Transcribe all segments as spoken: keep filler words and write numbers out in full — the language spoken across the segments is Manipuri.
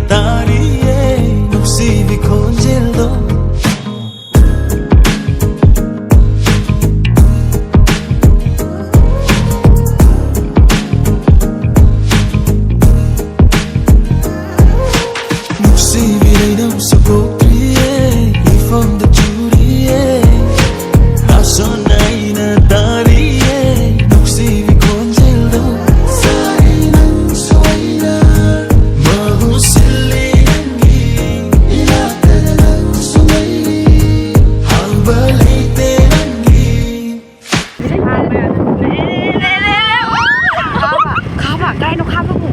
ꯇꯥꯔꯤꯌꯦ ꯅꯨꯡꯁꯤꯕꯤ ꯈꯣꯟꯖꯦꯜꯗꯣ꯫ ꯅꯨꯡꯁꯤꯕꯤ ꯂꯩꯅꯝꯁꯨ ꯀꯣꯛꯇ꯭ꯔꯤꯌꯦ, ꯏꯐꯝꯗ ꯆꯨꯔꯤꯌꯦ꯫ ꯑꯁꯣꯟ ꯑꯩꯅ ꯇꯥꯔꯤꯌꯦ ꯅꯨꯡꯁꯤꯕꯤ ꯈꯣꯟꯖꯦꯜꯗꯣ꯫ ꯁꯥꯏ ꯅꯪꯁꯨ ꯑꯩꯅ ꯃꯍꯨꯠ ꯁꯤꯜꯂꯤ ꯅꯪꯒꯤ ꯏꯅꯥꯛꯇ ꯅꯪꯁꯨ ꯂꯩꯔꯤ꯫ ꯍꯥꯡꯕ ꯂꯩꯇꯦ ꯅꯪꯒꯤ꯫ ꯈꯥꯕ, ꯈꯥꯕ, ꯀꯥꯏꯅꯣ ꯈꯥꯕꯕꯨ?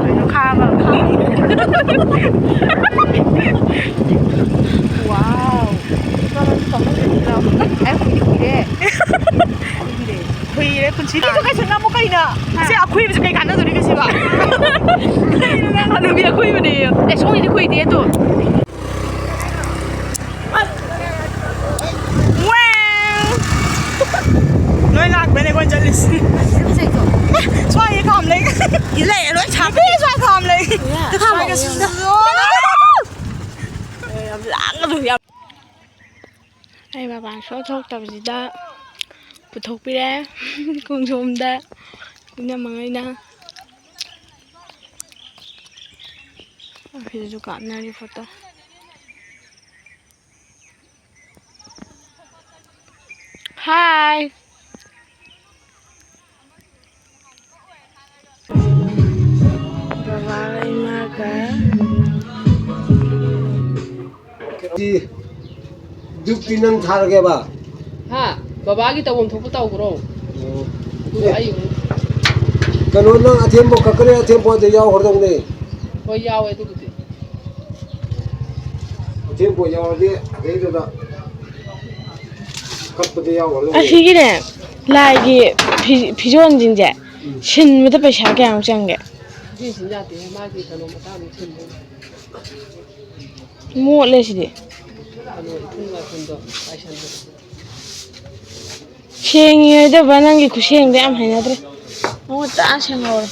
ꯀꯩꯅꯣ ꯈꯥꯕ, ꯈꯥꯕ꯫ ꯋꯥꯎ꯫ ꯑꯦ, ꯀꯨꯏꯔꯦ, ꯀꯨꯏꯔꯦ꯫ ꯀꯨꯏꯔꯦ꯫ ꯈꯨꯏꯔꯦ ꯄꯨꯟꯁꯤꯗ꯫ ꯁꯤꯁꯨ ꯀꯩꯁꯨ ꯉꯝꯃꯨ ꯀꯩꯅꯣ? ꯁꯤ ꯑꯈꯨꯏꯕꯁꯦ ꯀꯩ ꯀꯥꯟꯅꯗꯣꯔꯤꯒꯦ ꯁꯤꯕꯣ? ꯀꯩꯅꯣ ꯅꯪ ꯍꯅꯨꯕꯤ ꯑꯈꯨꯏꯕꯅꯦ꯫ ꯑꯦ, ꯁꯣꯝꯒꯤꯗꯤ ꯈꯨꯏꯗꯦ ꯑꯗꯣ꯫ ꯋꯦꯡ! ꯅꯣꯏ ꯂꯥꯛꯄꯅꯦ ꯑꯩꯈꯣꯏ ꯆꯠꯂꯤꯁꯤ꯫ ꯁ꯭ꯋꯥꯏꯗ ꯈꯥꯝ ꯂꯩ꯫ ꯁꯤ ꯂꯩꯔꯦ, ꯂꯣꯏ ꯁꯥꯝꯃꯦ꯫ ꯁ꯭ꯋꯥꯏ ꯈꯥꯝ ꯂꯩ꯫ ꯁ꯭ꯋꯥꯏꯒ ꯁꯨ-, ꯁꯨ-, ꯁꯨ-, ꯌꯥꯝ ꯂꯥꯡꯒꯅꯨ, ꯌꯥꯝ ꯑꯩ ꯃꯄꯥꯟ ꯁꯨꯡꯊꯣꯛ ꯊꯣꯛꯇꯕꯁꯤꯗ ꯄꯨꯊꯣꯛꯄꯤꯔꯦ ꯈꯣꯡꯖꯣꯝꯗ ꯏꯅꯝꯃꯉꯩꯅ꯫ ꯑꯁꯤꯗꯁꯨ ꯀꯥꯞꯅꯔꯤ ꯐꯣꯇꯣ꯫ ꯍꯥꯏ꯫ ꯕꯕꯥꯒ ꯏꯃꯥꯒ꯫ ꯗ꯭ꯌꯨꯇꯤ ꯅꯪ ꯊꯥꯔꯒꯦꯕ? ꯍꯥ? ꯕꯕꯥꯒꯤ ꯇꯧꯐꯝ ꯊꯣꯛꯄ ꯇꯧꯈ꯭ꯔꯣ꯫ ꯑꯣ꯫ ꯑꯗꯨꯒ ꯑꯦ꯫ ꯑꯩ ꯑꯃꯨꯛ ꯀꯩꯅꯣ, ꯅꯪ ꯑꯊꯦꯝꯕ ꯀꯛꯀꯅꯤ, ꯑꯊꯦꯝꯕꯗ ꯌꯥꯎꯈ꯭ꯔꯗꯧꯅꯦ꯫ ꯍꯣꯏ, ꯌꯥꯎꯋꯦ ꯑꯗꯨꯕꯨꯗꯤ꯫ ꯑꯊꯦꯝꯕ ꯌꯥꯎꯔꯗꯤ ꯑꯗꯩꯗꯨꯗ ꯀꯛꯄꯗ ꯌꯥꯎꯈ꯭ꯔꯗꯧꯅꯦ꯫ ꯑꯁꯤꯒꯤꯅꯦ, ꯂꯥꯏꯒꯤ ꯐꯤ-, ꯐꯤꯖꯣꯜꯁꯤꯡꯁꯦ ꯎꯝ꯫ ꯁꯤꯟꯕꯗ ꯄꯩꯁꯥ ꯀꯌꯥꯃꯨꯛ ꯆꯪꯒꯦ? ꯁꯤ ꯁꯤꯟ ꯌꯥꯗꯦ, ꯃꯥꯒꯤ ꯀꯩꯅꯣ ꯃꯇꯥꯡꯗ ꯁꯤꯟꯕ꯫ ꯃꯣꯠꯂꯦ ꯁꯤꯗꯤ꯫ ꯀꯩꯅꯣ, ꯏꯊꯨꯝ ꯋꯥꯏꯈꯨꯝꯗꯣ ꯄꯥꯏꯁꯟꯕꯗꯣ꯫ ꯁꯦꯡꯉꯤ ꯍꯥꯏꯗꯕ, ꯅꯪꯒꯤ ꯈꯨꯠꯁꯦꯡꯗꯣ ꯌꯥꯝ ꯍꯩꯅꯗ꯭ꯔꯦ꯫ ꯃꯃꯨꯠ ꯇꯥꯅ ꯁꯦꯡꯍꯧꯔꯣ꯫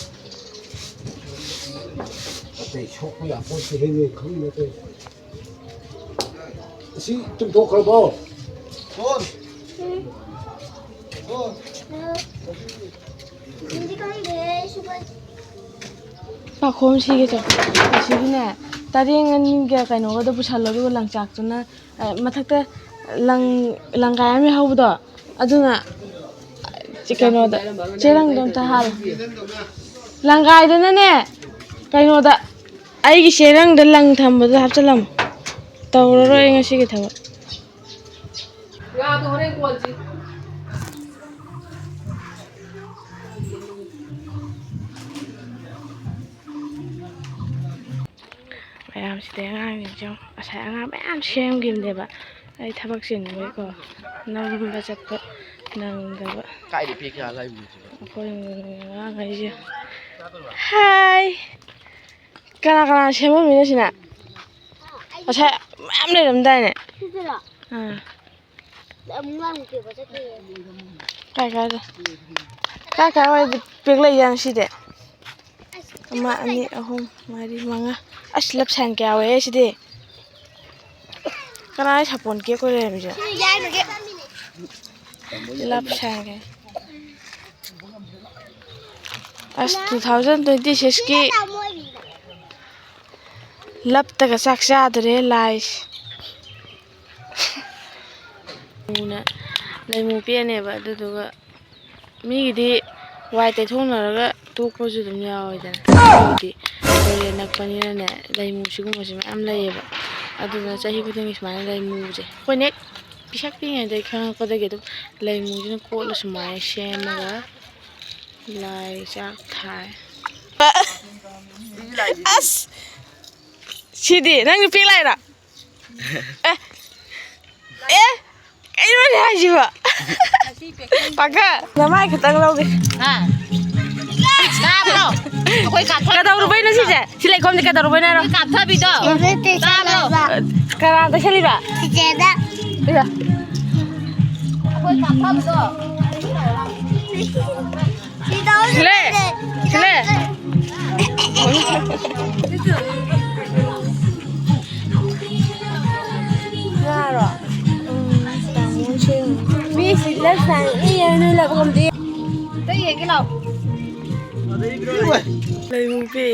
ꯁꯣꯛꯄ ꯌꯥꯄꯣꯠꯇꯦꯍꯦ, ꯅꯣꯏ ꯈꯪꯗꯦ ꯇꯧꯔꯤꯁꯦ꯫ ꯑꯁꯤ ꯇꯨꯝꯊꯣꯛꯈ꯭ꯔꯕꯣ? ꯄꯥꯈꯣꯝ ꯁꯤꯒꯦ ꯇꯧ꯫ ꯑꯁꯤꯒꯤꯅꯦ, ꯇꯔꯦꯡ ꯑꯅꯤꯒ ꯀꯩꯅꯣꯒꯗꯣ ꯄꯨꯁꯜꯂꯣ, ꯑꯗꯨꯒ ꯂꯪꯆꯥꯛꯇꯨꯅ, ꯑ, ꯃꯊꯛꯇ ꯂꯪ, ꯂꯪꯒꯥꯏ ꯑꯃ ꯌꯥꯍꯧꯕꯗꯣ, ꯑꯗꯨꯅ, ꯑ, ꯀꯩꯅꯣꯗ, ꯆꯦꯔꯪꯗꯣ ꯑꯝꯇ ꯍꯥꯜꯂꯣ꯫ ꯂꯪꯒꯥꯏꯗꯨꯅꯅꯦ, ꯀꯩꯅꯣꯗ, ꯑꯩꯒꯤ ꯆꯦꯔꯪꯗ ꯂꯪ ꯊꯝꯕꯗꯣ ꯍꯥꯞꯆꯤꯜꯂꯝꯃꯣ꯫ ꯇꯧꯔꯔꯣꯏ ꯑꯩ ꯉꯁꯤꯒꯤ ꯊꯕꯛ꯫ ꯉꯥꯗꯣ ꯍꯣꯔꯦꯟ ꯀꯣꯟꯁꯤ꯫ ꯃꯌꯥꯝꯁꯤꯗꯤ ꯑꯉꯥꯡꯁꯤꯡꯁꯦ ꯌꯦꯡꯉꯣ꯫ ꯉꯁꯥꯏ ꯑꯉꯥꯡ ꯃꯌꯥꯝ ꯁꯦꯝꯈꯤꯕꯅꯦꯕ꯫ ꯑꯩ ꯊꯕꯛ ꯆꯤꯟꯕꯒꯤꯀꯣ ꯅꯝꯕ ꯆꯠꯄ ꯅꯪꯗꯕ꯫ ꯀꯥꯏꯗ ꯄꯦꯛꯀꯦ ꯍꯥꯏꯕ ꯂꯥꯏꯕꯨꯡꯁꯤꯕꯣ? ꯑꯩꯈꯣꯏ ꯑꯉꯥꯡꯈꯩꯁꯦ꯫ ꯍꯥꯏ! ꯀꯅꯥ ꯀꯅꯥ ꯁꯦꯝꯃꯝꯃꯤꯅꯣ ꯁꯤꯅ? ꯉꯁꯥꯏ ꯃꯌꯥꯝ ꯂꯩꯔꯝꯗꯥꯏꯅꯦ꯫ ꯁꯤꯗꯔꯣ? ꯑꯥ꯫ ꯑꯃꯨꯛ ꯂꯥꯡ ꯄꯦꯛꯄ ꯆꯠꯈꯤꯌꯦ꯫ ꯀꯥꯏ ꯀꯥꯏꯗ? ꯀꯥꯏ ꯀꯥꯏ ꯋꯥꯏꯗ ꯄꯦꯛꯂꯛꯏꯖꯥꯠꯅꯣ ꯁꯤꯗꯤ? ꯑꯃ, ꯑꯅꯤ, ꯑꯍꯨꯝ, ꯃꯔꯤ, ꯃꯉꯥ꯫ ꯑꯁ, ꯂꯞ ꯁꯥꯏꯟ ꯀꯌꯥ ꯑꯣꯏꯌꯦ ꯁꯤꯗꯤ꯫ ꯀꯅꯥꯒꯤ ꯁꯥꯄꯣꯟ ꯀꯦꯛ ꯑꯣꯏ ꯂꯩꯔꯝꯃꯤꯁꯦ? ꯁꯤ ꯌꯥꯏꯃꯒꯤ꯫ ꯂꯞ ꯁꯥꯏꯟꯒ꯫ ꯑꯁ, two thousand twenty six ꯀꯤ ꯂꯞꯇꯒ ꯆꯥꯛ ꯆꯥꯗ꯭ꯔꯦ ꯂꯥꯏꯁ꯫ ꯂꯩꯃꯨꯅ, ꯂꯩꯃꯨ ꯄꯦꯛꯑꯅꯦꯕ, ꯑꯗꯨꯗꯨꯒ ꯃꯤꯒꯤꯗꯤ ꯋꯥꯏ ꯇꯩꯊꯣꯛꯅꯔꯒ ꯇꯣꯛꯄꯁꯨ ꯑꯗꯨꯝ ꯌꯥꯎꯋꯦꯗꯅ꯫ ꯑꯩꯈꯣꯏꯒꯤꯗꯤ ꯇꯨꯔꯦꯜ ꯅꯛꯄꯅꯤꯅꯅꯦ, ꯂꯩꯃꯨ ꯁꯤꯒꯨꯝꯕꯁꯦ ꯃꯌꯥꯝ ꯂꯩꯌꯦꯕ꯫ ꯑꯗꯨꯅ ꯆꯍꯤ ꯈꯨꯗꯤꯡꯒꯤ ꯁꯨꯃꯥꯏꯅ ꯂꯩꯃꯨꯁꯦ ꯑꯩꯈꯣꯏꯅ ꯍꯦꯛ ꯄꯤꯁꯛ ꯄꯤꯛꯏꯉꯩꯗꯒꯤ ꯈꯪꯉꯛꯄꯗꯒꯤ ꯑꯗꯨꯝ ꯂꯩꯃꯨꯁꯤꯅ ꯀꯣꯠꯂ ꯁꯨꯃꯥꯏꯅ ꯁꯦꯝꯃꯒ ꯂꯥꯏ ꯆꯥꯛ ꯊꯥꯏ꯫ ꯑꯁ! ꯁꯤꯗꯤ ꯅꯪ ꯅꯨꯄꯤ ꯂꯥꯏꯔꯣ? ꯑꯦ! ꯑꯦ! ꯀꯩꯅꯣꯅꯦ ꯍꯥꯏꯁꯤꯕꯣ? ꯄꯥꯈꯪ, ꯅꯃꯥꯏ ꯈꯤꯇꯪ ꯂꯧꯒꯦ꯫ ꯍꯥ? ꯇꯥꯕ꯭ꯔꯣ? ꯑꯩꯈꯣꯏ ꯀꯥꯞꯊ-, ꯀꯩꯗꯧꯔꯨꯕꯩꯅꯣ ꯁꯤꯁꯦ? ꯁꯤ ꯂꯩꯈꯣꯝꯁꯦ ꯀꯩꯗꯧꯔꯨꯕꯩꯅꯣ ꯍꯥꯏꯔꯣ? ꯑꯩꯈꯣꯏ ꯀꯥꯞꯊꯕꯤꯗꯣ꯫ ꯇꯥꯕ꯭ꯔꯣ? ꯀꯅꯥ ꯇꯩꯁꯜꯂꯤꯕ? ꯆꯤꯆꯦꯗ꯫ ꯏꯌꯥ꯫ ꯑꯩꯈꯣꯏ ꯀꯥꯞꯊꯕꯗꯣ꯫ ꯁꯤꯂꯦ! ꯁꯤꯂꯦ! ꯉꯥꯔꯣ? ꯎꯝ, ꯇꯥꯃꯣ ꯁꯦꯝꯃꯤ꯫ ꯃꯤ ꯁꯤꯗ ꯁꯥꯏ ꯏ ꯅꯣꯏ ꯂꯥꯛꯄ ꯉꯝꯗꯦ꯫ ꯑꯝꯇ ꯌꯦꯡꯒꯦ ꯂꯥꯎ꯫ ꯂꯩꯕꯨꯡ ꯄꯦ꯫